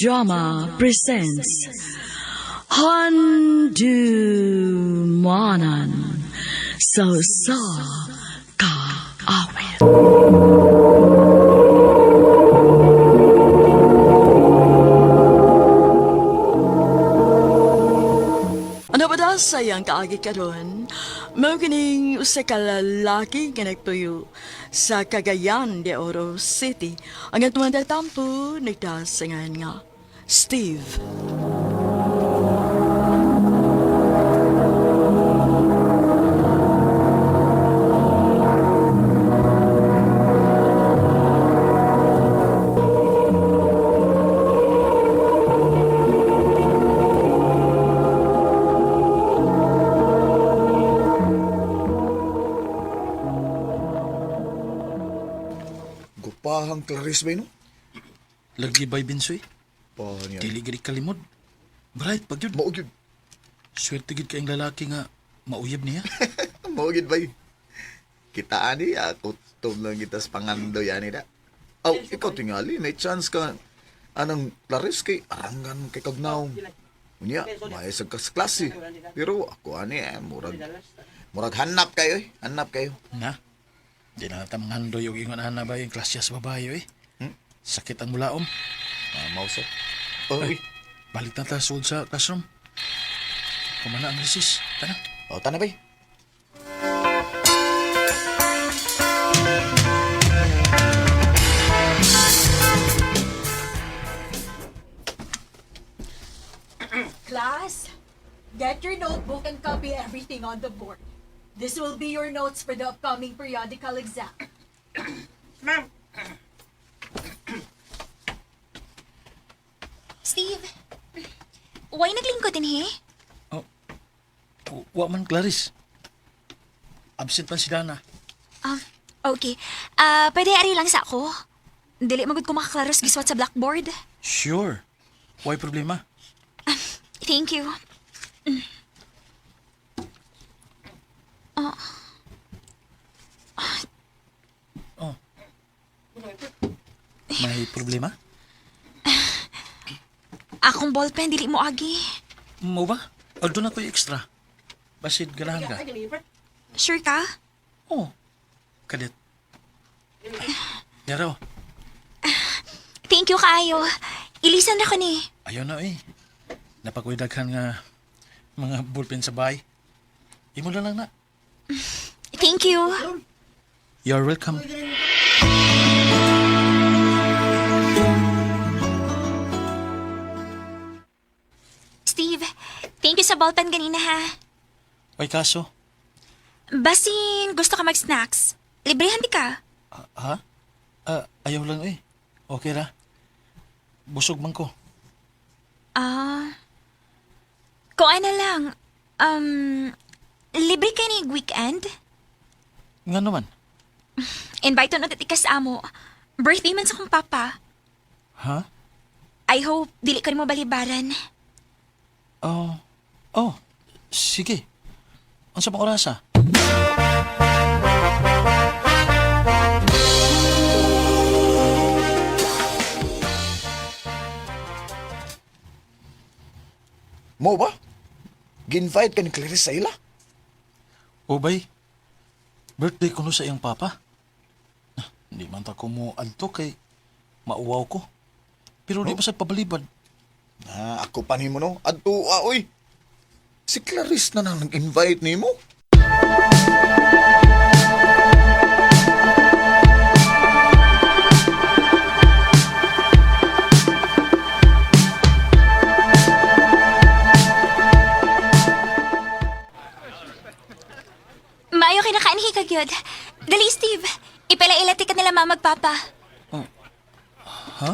Drama presents Handumanan sa Sa Kaawit. Ano ba daw sa iyang kaagi karon? Mao kining usa ka lalaki nga nagtuyo sa Cagayan de Oro City. Ang atong tatampo nagdasangan nga Steve. Gupahang Clarice ba no? Lagi bay Binsoy? Pa niya. Dili gid kalimod. Bright pag yun. Mao gyud. Swerte gid kayong lalaki nga mauyab niya. Mao gyud bay. Kita ani ako tom lang kita sa pangandoy ani da. Aw, ikaw tingali may chance ka anang Clarice kay arangan kay kagnaong. Unya, maesag ka sa klase. Pero ako ani eh, murag murag hanap kayo eh. Hanap kayo. Na. Di na ta manghandoy og ingon ana ba yung klasya sa babae eh. Sakit ang mulaom. Ah, mao sa. Oh, uy. Balik na ta sulod sa classroom. Kumana ang recess. Tara. Oh, tana bay. Class, get your notebook and copy everything on the board. This will be your notes for the upcoming periodical exam. Steve, why naglingkod din he? Oh. Wa man Clarice. Absent man si Dana. Ah, okay. Ah, pwede ari lang sa ako. Dili magud ko makaklaros giswat sa blackboard. Sure. Why problema? Thank you. Oh. May problema? Akong ballpen dili mo agi. Mo ba? O doon ako yung extra. Basid ganahan ka. Sure ka? Oh. Kalit. Yaraw. Thank you kaayo. Ilisan na ko ni. Ayaw na eh. Napakoy daghan nga mga bullpen sa bahay. Imo na lang na. Thank you. You're welcome. Steve, thank you sa ballpen ganina ha. Ay kaso. Basin, gusto ka mag-snacks. Librehan di ka. Ah, ha? Ah, ayaw lang eh. Okay ra. Busog man ko. Ah. Kung ano lang, libre kay ni weekend? Nga naman. Invite na ikas amo. Birthday man sa kong papa. Ha? I hope dili ka mo balibaran. Oh. Oh. Sige. Unsa pang orasa? Mo ba? Ginvite ka ni Clarice sa ila? O bay, birthday ko no sa iyang papa. Ah, hindi man ta ko mo adto kay mauwaw ko. Pero di pa sa pabalibad. Ah, ako pa nimo no. Adto ah, oy. Si Clarice na nang nag-invite nimo. Maayo kay nakaanhi ka gyud. Dali Steve, ipala-ilati ka nila mama papa. Ha?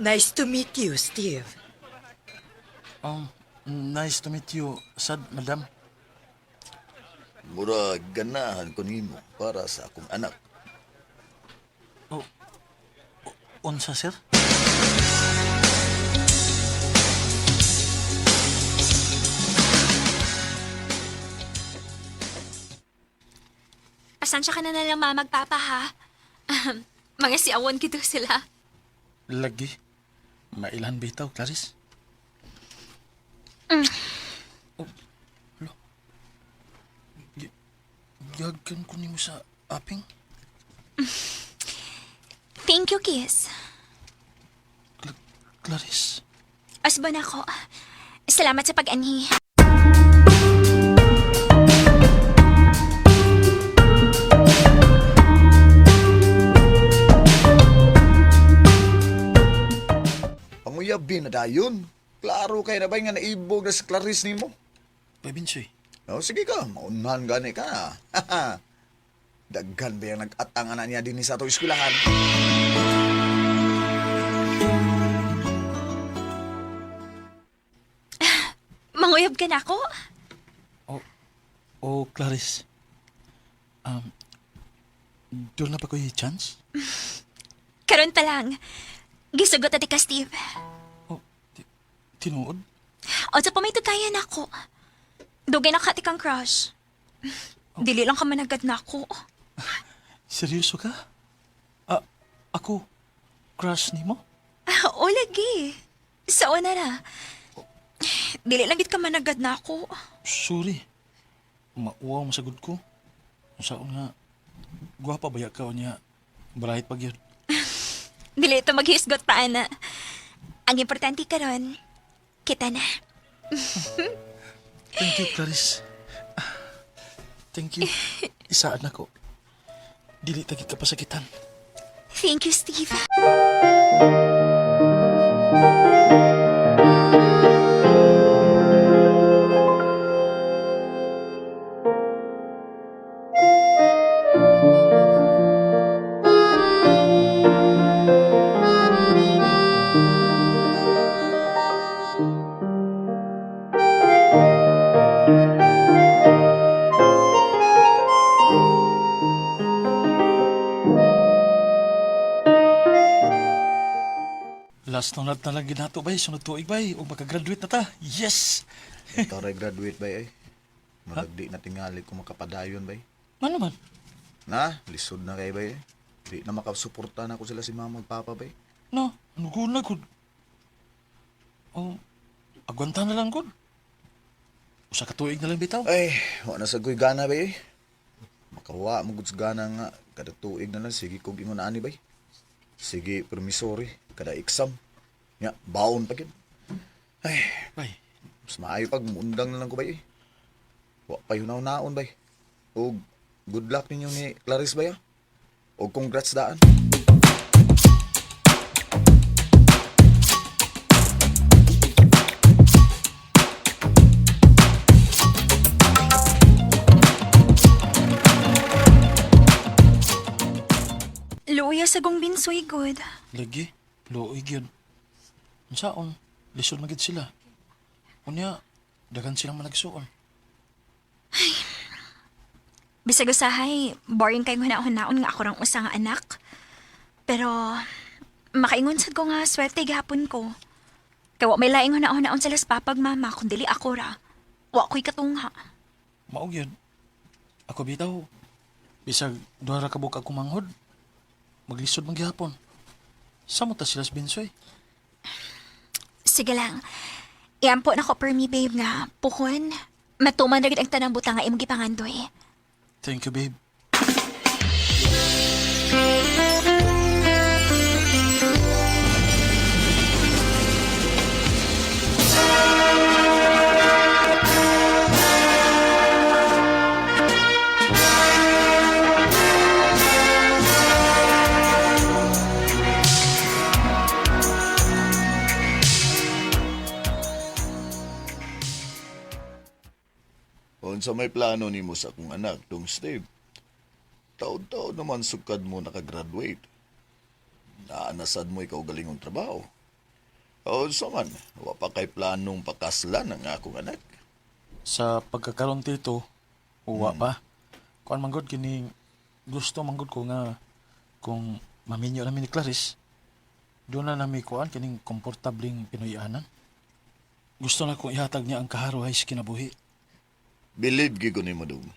Nice to meet you, Steve. Nice to meet you, sad, madam. Murag ganahan ko nimo para sa akong anak. Oh, unsa, sir? Pasensya ka na na lang, mama, magpapa, ha? Mga siawon kito sila. Lagi. Mailhan bitaw, Clarice. Oh, hala. Gihagan ko nimo sa aping. Thank you, kiss. Clarice. Asban ako. Salamat sa pag-anhi. Panguyab na dayon. Klaro kay na ba nga naibog na si Clarice nimo? Bay Binsoy. Oh, sige ka, maunhan gani ka. Daghan ba yung nag-atang ana niya din sa ato eskwelahan? Manguyab ka na ako? Oh, oh Clarice. Doon na ba ko yung chance? Karon pa lang. Gisugot ati ka, Steve. Oh, tinuod? O sa may tugayan ako. Dugay na ka kang crush. Dili lang ka managad na ako. Seryoso ka? Ah, ako, crush nimo? O lagi. Sa una na. Dili lang gid ka managad na ako. Sorry. Mauwaw masagod ko. Saon nga, gwapa ba ka niya? Bright pag yun. Dili ito maghisgot pa, ana. Ang importante karon, kita na. Thank you, Clarice. Thank you. Isaan ako. Dili tagit ka pasakitan. Thank you, Steve. Last na na lang ginato bay, sunod tuig bay, ug makagraduate na ta. Yes! Ikaw ray graduate bay ay. Murag di na tingali ko makapadayon bay. Ano man? Na, lisod na kay bay. Eh. Di na makasuporta na ko sila si mama ug papa bay. No, ano ko na gud. Oh, agwanta na lang gud. Usa ka tuig na lang bitaw. Ay, wa na sa ko'y gana bay. Eh. Makawa mo gud sa gana nga kada tuig na lang sige kog ingon ani bay. Sige, permisory kada exam. Nya, baon pa gid. Ay, Bay, mas maayo pag muundang na lang ko bay. Eh. Wa pa naon bay. Og good luck ninyo ni Clarice bay ah. Og congrats daan. Luya sa gong binsoy, good. lagi, luoy gyud. Unsaon, lisod magid sila. Unya, daghan silang managsuon. Bisag usahay, boring kay hunahon-naon nga ako rang usa nga anak. Pero, makaingon sad ko nga swerte gihapon ko. Kay wa may laing hunahon-naon sila sa papag mama kung dili ako ra. Wa ko'y katungha. Mao gyud. Ako bitaw, bisag duha ra ka buok ako manghod. Maglisod man gihapon. Samo ta sila sa Binsoy. Sige lang. Iampo na ko per me, babe, nga puhon. Matuman na gid ang tanang butang nga imong gipangandoy. Thank you, babe. Unsa may plano nimo sa akong anak, dong Steve? Taod-taod naman sukad mo nakagraduate. Naanasad mo ikaw galingong trabaho. Unsa man, wa pa kay planong pakaslan ang akong anak. Sa pagkakaroon tito, Uwa pa. Kuan man gud kining gusto man gud ko nga kung maminyo nami ni Clarice, doon na nami kuan kining komportableng Pinoyanan. Gusto na kong ihatag niya ang kaharuhay sa kinabuhi. Believe gyud ko nimo dong.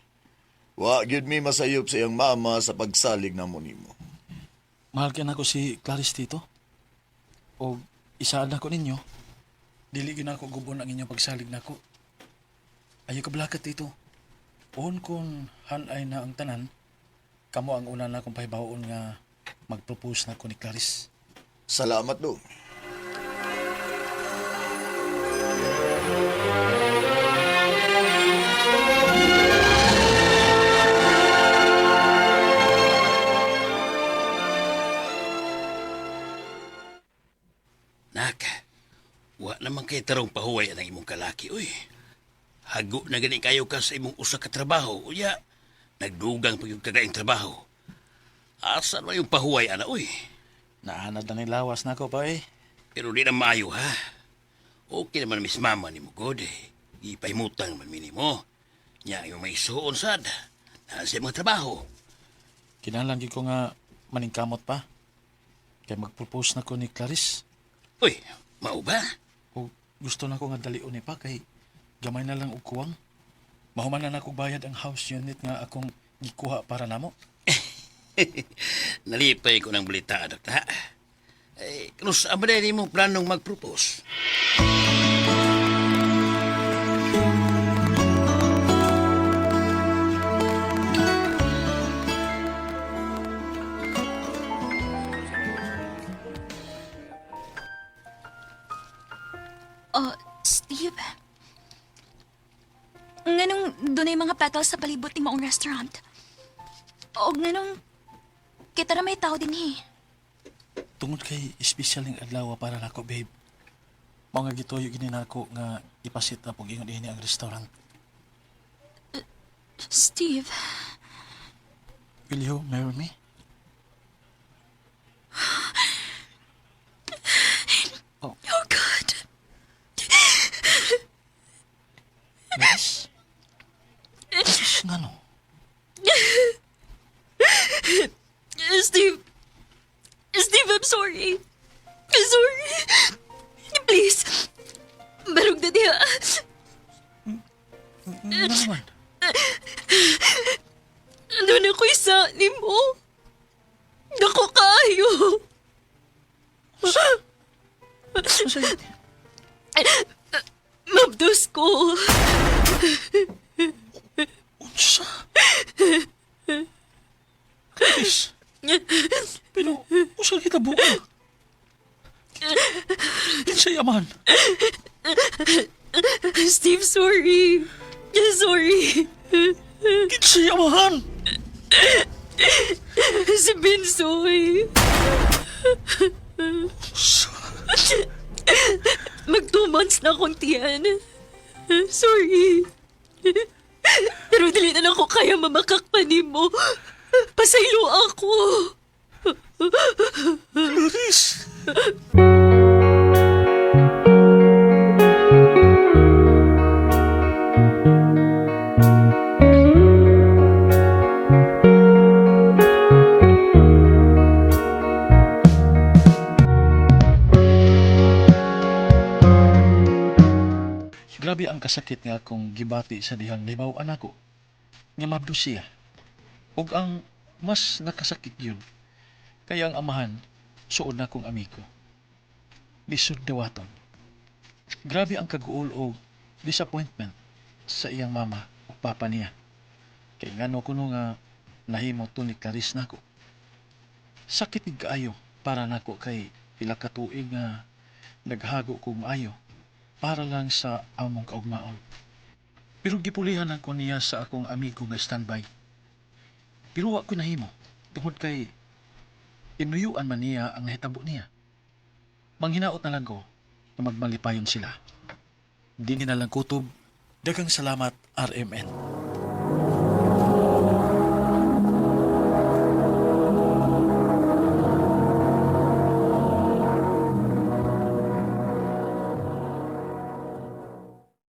Wa gyud mi masayop sa iyang mama sa pagsalig namo nimo. Mahal kay nako si Clarice, Tito. O isaan nako ninyo. Dili gyud nako gubon ang inyong pagsalig nako. Ayaw ka balakat, Tito. On kung hanay na ang tanan, kamo ang una na akong pahibaon nga mag-propose na ko ni Clarice. Salamat dong. Nak, wa naman kay tarong pahuway ang imong kalaki, uy. Hago na gani kayo ka sa imong usa ka trabaho, uya. Nagdugang pag yung kagaing trabaho. Asa na yung pahuway, ana, uy. Naanad na ni lawas nako pa eh. Pero di na maayo, ha? Okay naman miss mama ni mo, God. Ipahimutan man mi nimo. Nya, yung may isuon sad. Nasa mga trabaho. Kinahanglan gyud ko nga maningkamot pa. Kay mag-propose na ko ni Clarice. Uy, mao ba? O gusto na ko nga dalion ni pa kay gamay na lang og kuwang. Mahuman na nako bayad ang house unit nga akong gikuha para namo. Nalipay ko ng balita, anak na. Eh, kanus, ang ba mo planong mag-propose? Oh, Steve. Nganong doon ay mga petals sa palibot ni maong restaurant? O nganong kita na may tao din eh. Tungod kay espesyal ning adlaw para nako, babe. Mao nga gituyo gini nako nga ipasit na pag ingon ini ang restaurant. Steve, Will you marry me? oh God. Miss? Sus, ngano? Steve. Steve, I'm sorry. I'm sorry. Please. Barog na diha. Ngano man? Doon ako isa ni mo. Dako kaayo. Unsa Mabdos ko. Unsa? Chris. Pero unsa kita buka? Kinsay amahan? Steve, sorry. Sorry. Kinsay amahan? Si Binsoy. Mag 2 months na akong tiyan. Sorry. Pero dili na lang ko kaya mamakak pa nimo. Pasaylo ako. Clarice! Grabe ang kasakit nga akong gibati sa dihang limaw anako. Nga mabdo siya. Ug ang mas nakasakit yun, kaya ang amahan, suod na kong amigo. Lisod dawaton. Grabe ang kaguol o disappointment sa iyang mama o papa niya. Kay ngano kuno nga nahimo to ni Clarice nako. Sakit gid kaayo para nako kay pila ka tuig nga naghago kog maayo para lang sa among kaugmaon. Pero gipulihan ako niya sa akong amigo nga standby. Pero wa ko nahimo tungod kay inuyuan man niya ang nahitabo niya. Manghinaot na lang ko na magmalipayon sila. Di na lang kutob. Daghang salamat, RMN.